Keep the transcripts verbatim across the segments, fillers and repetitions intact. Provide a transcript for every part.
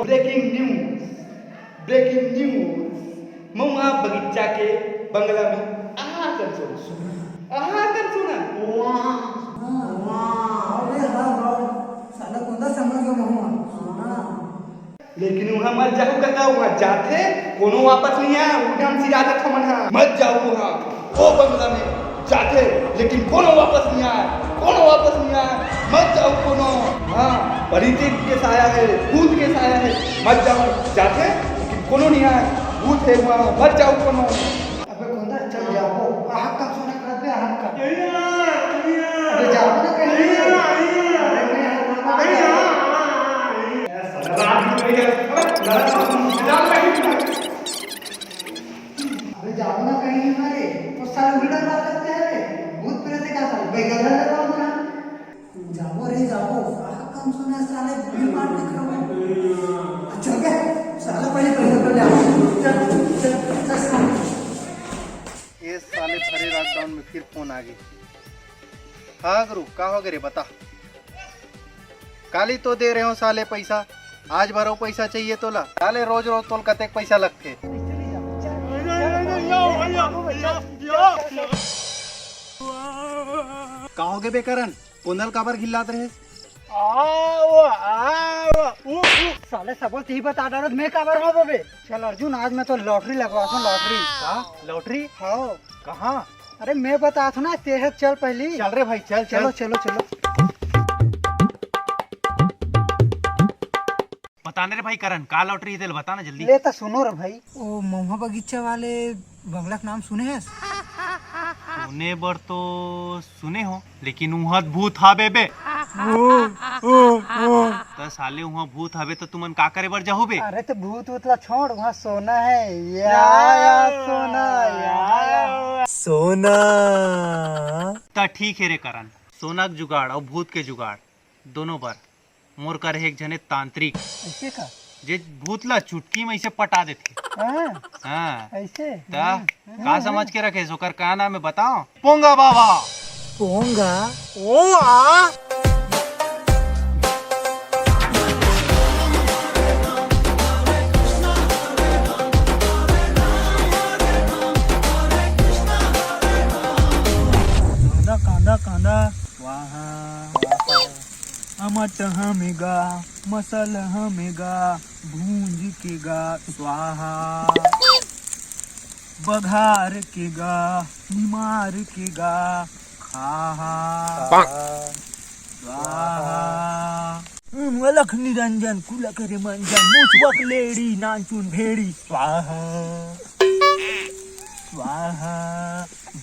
Breaking news, breaking news। मउहा बगीचा के बंगला में आहा कन सोना, आहा कन सोना। अरे हाँ, हाँ, साला कोंदा समझ गया महुआ। लेकिन उहाँ मत जाहू कका, उहाँ जाथे कोनो वापस नहीं आए, उल्टा हम सिरा देत हमन हा। मत जाहू उहाँ, ओ बंगला में जाथे लेकिन कोनो वापस नहीं आए, कोनो वापस नहीं आए। मत जाहू कोनो। हाँ, परी के साया है, भूत के साया है। मत जाहू, जाथे लेकिन कोनो नहीं आए, भूत है उहाँ। मत जाहू कोनो। अबे कोंदा, चल जाबो। आहक का सोना करत बे, आहक का। अबे जाबो ना कहीं। अरे मैं हर बार जाबो। अबे जाबो ना कहीं हमारे। तो साले उल्टा बात करते हैं रे। भूत प्रेत का साले। भाई गधा लगा हमारा। जाबो रे जाबो, का काम सुना साले, भीड़ भाड़ के खड़ा है। चल बे, साला पहले पैसा तो ले आ। चल, चल, चल, चल। ये साले भरे लॉकडाउन में फिर फोन आ गई। हाँ गुरु, का हो गे रे, बता। काली तो दे रहे हो साले पैसा, आज भरो पैसा चाहिए तोला। साले रोज रोज तोल कतेक पैसा लगथे? का हो गे बे करण? कोंदल काबर घिल्लात रहे? आ, ओ, आ, ओ, उ, उ। साले सबो तिही बता डारत, मैं काबर हो बे? चल अर्जुन, आज मैं तो लॉटरी लगवा दूं, लॉटरी। का? लॉटरी? हाँ। कहाँ? अरे मैं बता था ना, तेरे चल पहली। चल रे भाई, चल, चलो, चल। चलो, चलो। बता ना रे भाई करण, का लॉटरी है तेल, बता ना जल्दी। ले तो सुनो रे भाई, ओ महुआ बगीचा वाले बंगला के नाम सुने हस? सुने बर तो सुने हो, लेकिन उहाँ भूत हाबे बे। ओ, ओ, ओ। त साले उहाँ भूत हाबे त तुमन का करे बर जाहू बे? अरे त भूत उत ला छोड़, उहाँ सोना है। या, या, सोना, या, या। सोना। त ठीक है रे करण, सोना के जुगाड़ अउ भूत के जुगाड़ दोनों बर मोर कर हे एक झने तांत्रिक। ऐसे का? जे भूत ला चुटकी में ऐसे पटा देथे। हाँ। हाँ। ऐसे? त हाँ, का हाँ, समझ हाँ। के रखे, ओकर का नाम है बताओ? पोंगा बाबा। पोंगा? ओ आ। कांदा, कांदा, कांदा। स्वाहा। अमट हमेगा, मसल हमेगा, भूंज के गा स्वाहा। बघार के गा, निमार के गा, खाहा। स्वाहा। अलख निरंजन, कुला करे मंजन, मुसवक लेड़ी, नानचुन भेड़ी, स्वाहा। स्वाहा।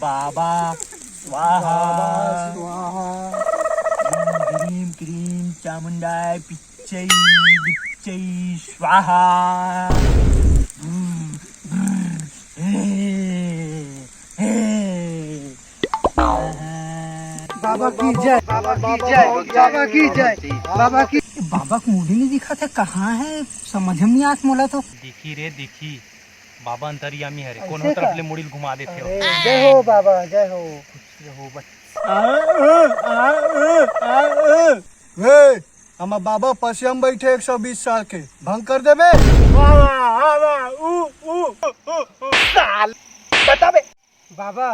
बाबा स्वाहा। बाबा स्वाहा। ह्रीं ह्रीं क्रीं चामुंडाय पिच्चै बिच्चै स्वाहा। हे, हे। बाबा की जय, बाबा की जय, बाबा की जय, बाबा की। बाबा के मुड़ी नहीं दिखा था, कहाँ है? समझ में नहीं आत मोला तो। दिखी रे, दिखी। बाबा अंतर्यामी हरे, कोनो तरफ ले मुड़ी ल घुमा देथे। अरे, जय हो बाबा, जय हो। खुश रहो बच्चा। ए, हमर बाबा पसिया म बइठे एक सौ बीस साल के, भंग कर देबे। वाह, वाह, वाह, ऊ, ऊ, ऊ, ऊ, ऊ। साल, बता बे। बाबा,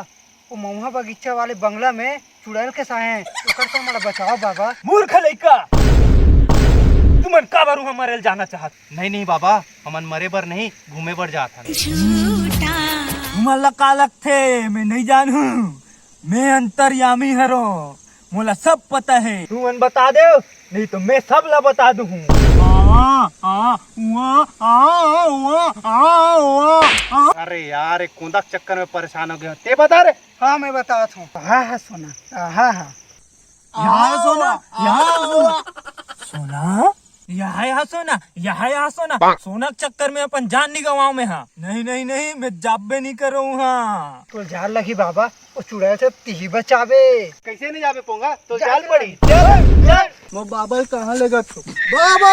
वो महुआ बगीचा वाले बंगला में चुड़ैल के साए हैं, ओकर से हमारा बचाओ बाबा। मूर्ख लइका, तुमन काबर उहाँ मरे ल जाना चाहत? नहीं, नहीं बाबा, हमन मरे बर नहीं, घूमे बर जात हन। झूठा। तुमन ला का लगथे, मैं नहीं जानहूँ? मैं अंतर्यामी हरों, मोला सब पता है। तुमन बता देव, नहीं तो मैं सब ला बता दूँ। आ, आ, उआ, आ, उआ, आ, उआ, आ। अरे यार, एक कोंदा के चक्कर में परेशान हो गया। ते बता रे। हाँ, मैं बतावत हूँ। हाँ, हाँ, सोना। हाँ, हाँ। यहाँ है सोना, यहाँ है सोना। सोना? यहाँ है सोना, यहाँ है सोना। सोना के चक्कर में अपन जान नहीं गवाऊं मैं, हाँ। नहीं, नहीं, नहीं, मैं जाबे नहीं करूँ, हाँ। तो जान लगी बाबा, वो चुड़ैल से तिही बचाबे। कैसे नहीं जाबे पोंगा? तो जान पड़ी। चल, चल। मैं बाबा कहाँ लेगा तू? बाबा!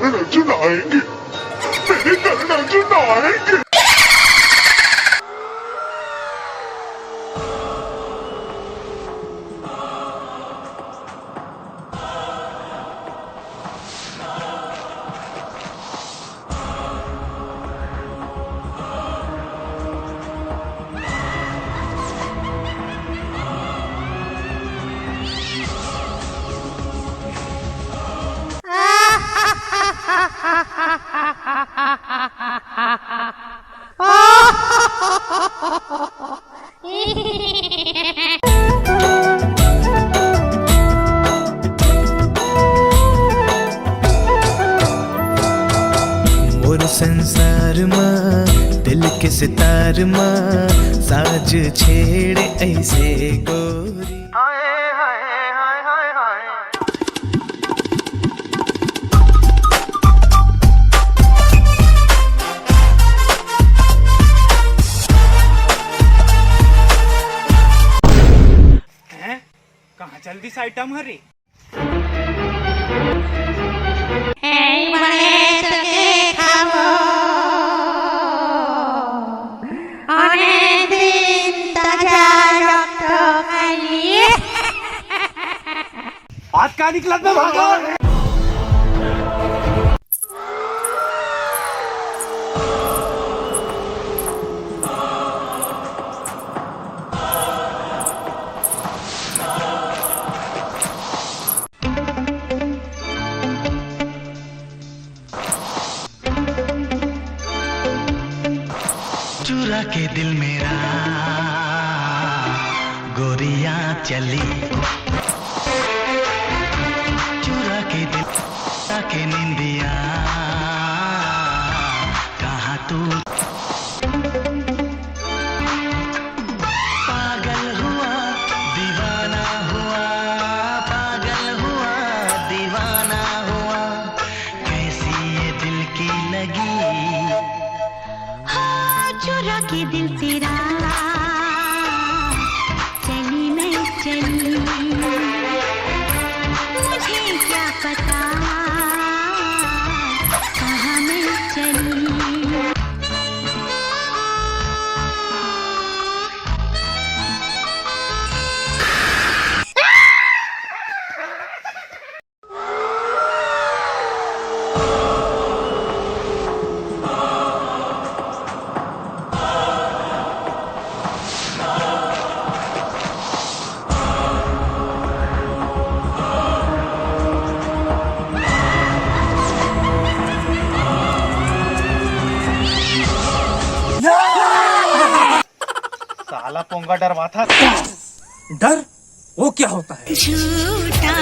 करना जुटाएंगे, तेरी करना जुटाएंगे। मोर संसार म दिल के सितार म साज छेड़े ऐसे गोरी। हैं? कहाँ चल दिस आइटम हरे? आज का निकलत में भागो। चुरा के दिल मेरा गोरियां चली, चुरा के दिल, चुरा के निंदिया, कहाँ तू? पागल हुआ, दीवाना हुआ, पागल हुआ, दीवाना हुआ, कैसी ये दिल की लगी। हाँ, चुरा के दिल तेरा, चली मैं चली, मुझे क्या पता कहाँ मैं चली। साला पोंगा डरवाथा। डर? वो क्या होता है? झूठा।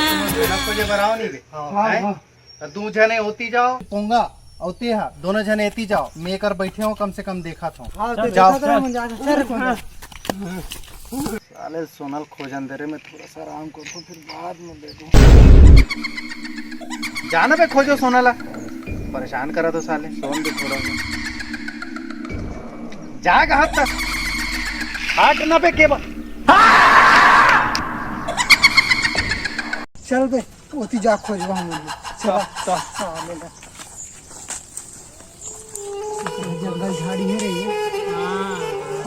कोई बराव नहीं बे। हाँ, हैं? हाँ। तो दू झने ओती जाओ, पोंगा, अउ ते हा, दोनों झने एती जाओ। मैं एकर बैठे हूँ, कम से कम देखत हूँ। हाँ, तो जाओ। देखत रहे, हम जाके, चल, चल। साले सोनल खोजन दे रे, मैं थोड़ा सा आराम करता हूँ, फिर बाद में देखूँ। जाना बे, खोजो सोनल ला, परेशान करा तो साले, सोन दे थोड़ा सा। जाग हाथ तक, हाट ना बे केबल। चल बे, ओती जा खोजवा हम लोग। चला। चल, चल। हाँ, ले ले। जंगल झाड़ी है रे ये। हाँ।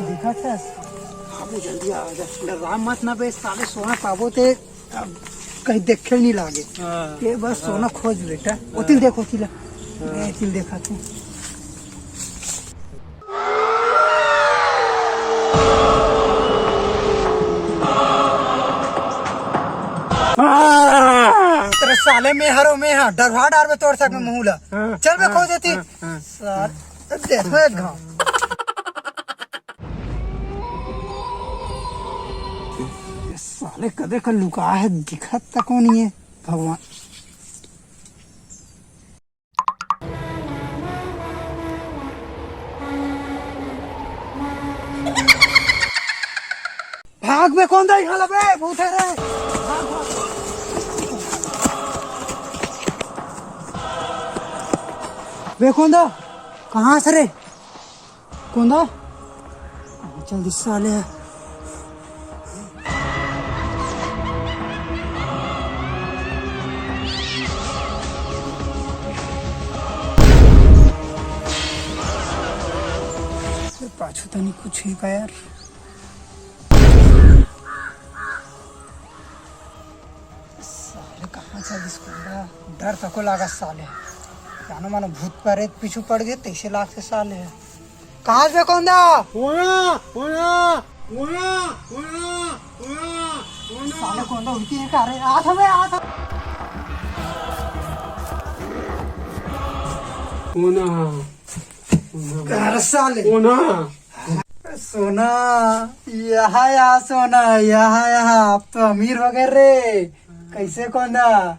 दिखा था? हाँ, बे, जल्दी आ जा। डर्रा मत ना बे, साले सोना पाबो ते, अब कहीं देखे नहीं लागे। हाँ। ये बस सोना खोज बेटा। ओती ल देख, ओती ल। हाँ। ए, ओती ल देखा तू। तेरे साले में हरो में हा, डरवा डार में तोर सक में मुहूला। हाँ, चल बे, हाँ, खोज देती। हाँ, हाँ। साल, देखो एक घाव। ये साले कदे का लुका है, दिखत तक नहीं है, भगवान। भाग बे, कोन दा इहाँ ले बे, भूत है रे। भाग, भाग। बे कोन दा, कहाँ से रे? कोन दा? चल दिस साले। छुतनी कुछ ही का यार। साले कहाँ चल दिस कोंदा? डर तको लागत साले। जानो मानो भूत प्रेत पीछू पड़ गे, तइसे लागथे साले। कहाँ से कोंदा? ओना, ओना, ओना, ओना, ओना, ओना। साले कोंदा उल्टी है का रे? आ था बे, आ था। ओना, ओना। कर साले। ओना। सोना, यहाँ, यहाँ सोना, यहाँ, यहाँ, अब तो अमीर हो गए रे। कैसे कोंदा?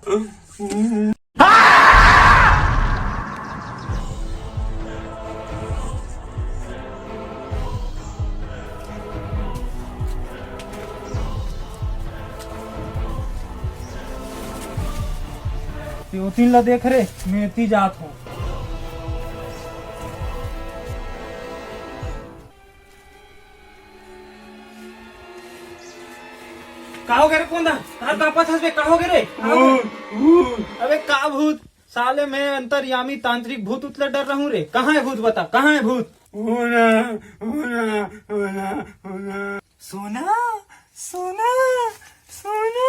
ते ओतिन ला देख रे, मैं एती जात हूँ। का हो गे रे कोंदा? का कांपत हस बे? का हो गे रे? का हो गे? अबे का भूत? साले मैं अंतर्यामी तांत्रिक भूत उतले डर रहूं रे। कहाँ है भूत बता? कहाँ है भूत? होना, होना, होना, होना। सोना, सोना, सोना।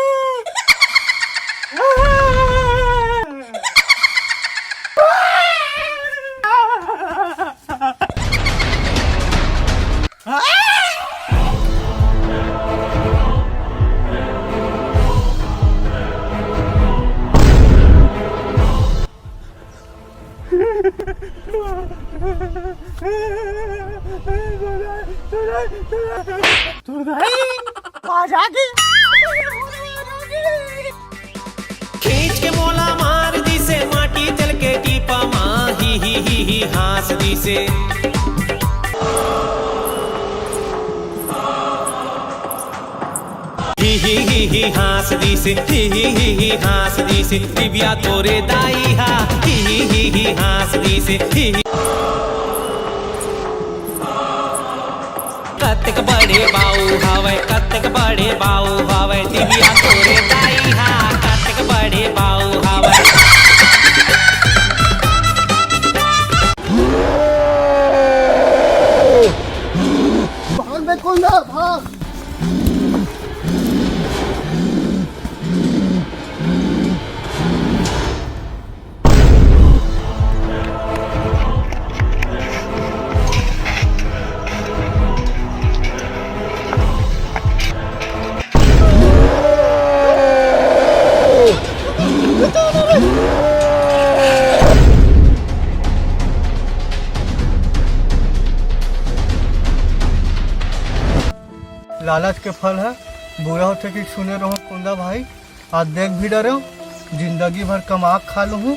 खींच के मोला मार दिसे, माटी चल के टीपा मा, ही, ही, ही, ही, हाँस दिसे। ही, ही, ही, ही, हाँस दिसे, ही, ही, ही, ही, हाँस दिसे, दिव्या तोरे दाई हा, ही, ही, ही, ही, हाँस दिसे, ही, ही। कतक बड़े बाऊ हवय, कतक बड़े बाऊ हवय, दिव्या तोरे दाई हा, कतक बड़े बाऊ हवय। भाग बे कोंदा, भाग। लालच के फल ह बुरा होथे कि सुने रहो कोंदा भाई। आज देख भी डरेव, जिंदगी भर कमा के खा लूहूं,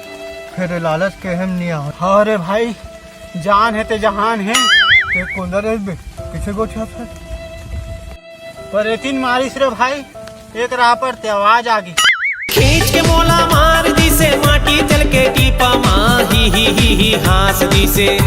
फिर लालच के हम नहीं आवे। हाँ रे भाई, जान है ते जहान है, ते कोंदा रे बे, पीछे गोठिया फिर। पर एतिन मारिस रे भाई, एक राह पर ते आवाज आ गई। खींच के मोला मार दिसे, माटी चल के टीपा मा, ही, ही, ही, ही, हाँस दिसे।